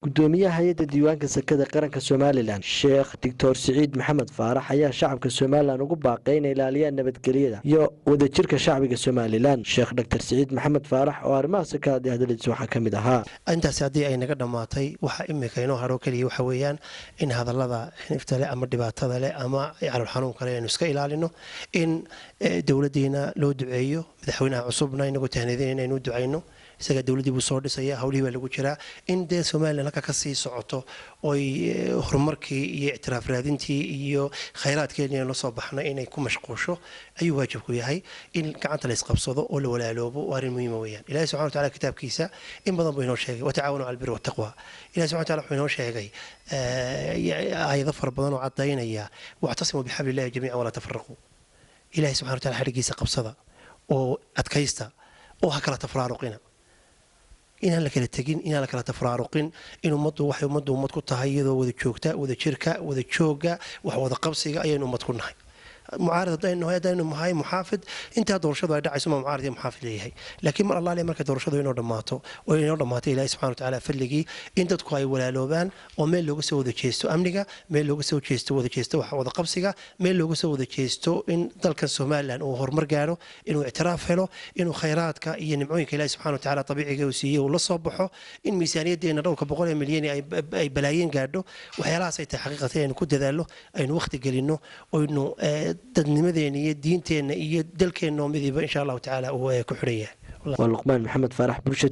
Gudoomiyaha hay-adda diiwaanka sakada qaranka Somalilan, Sheekh Doctor Siciid Maxamed Faarax, ayaa shacabka Somalilan ugu baaqay inay ilaaliyaan nabadgelyada iyo wadajirka shacbiga Somalilan. Sheekh Doctor Siciid Maxamed Faarax oo arrimaha sakada hadaladiisa waxaa ka mid ahaa: Intaasi haddii ay naga dhammaatay, waxa imika inoo hadho keliya waxa weeyaan in hadallada xinifta leh ama dhibaatada leh ama calool xanuunka leh aynu iska ilaalino, in dowladdiina loo duceeyo, madaxweynaha cusubna inagoo tahniyadeen inaynu u ducayno. Isaga dowladdii buu soo dhisaya, howlihii baa lagu jiraa, in dee Somalilan halka ka sii socoto oy horumarkii iyo ictiraaf raadintii iyo khayraadkeennii aynu la soo baxno inay ku mashquusho ayuu waajibku yahay. In gacanta la isqabsado oo la walaaloobo waa arrin muhiima weeyaan. Ilahi subxana wa tacala kitaabkiisa in badan buu inoo sheegay: "وتعاونوا على البر والتقوى". Ilahi subxana wa tacala wuxuu inoo sheegay aayado fara badan oo caddaynaya: "واعتصموا بحبل الله جميعا ولا تفرقوا". Ilahi subxana wa tacala xadhigiisa qabsada oo adkaysta oo ha kala tafraaruqina. Inaan la kala tegin, inaan la kala tafraaruqin, in ummaddu waxay ummaddu ummad ku tahay iyadoo wada joogta, wada jirka, wada jooga, wax wada qabsiga ayaynu ummad ku nahay. Mucaarad haddaynu nahay, haddaynu nahay muxaafid, intaa doorashadu ay dhacayso ma mucaarad iyo muxaafid leeyahay, laakiin mar allaale marka doorashadu inoo dhammaato oo inoo dhammaato, Ilaahay subxana wa tacaala fadligii, in dadku ay walaaloobaan oo meel looga soo wada jeesto amniga, meel looga soo jeesto wada jeesto wax wada qabsiga, meel looga soo wada jeesto in dalkan Somalilan uu horumar gaadho, inuu ictiraaf helo, inuu khayraadka iyo nimcooyinka Ilaahay subxana wa tacaala dabiiciga uu siiyey uu la soo baxo, in miisaaniyaddeena dhowrka boqol ee milyan ay balaayiin gaadho. Waxyaalahaas ay tahay xaqiiqatan aynu ku dadaallo, aynu waqti gelinno, oynu dadnimadeena iyo diinteenna iyo dalkeenna oo midiba insha Allahu tacaala uu ku xidhan yahay. Waa Luqmaan Maxamed Faarax, Bulsha.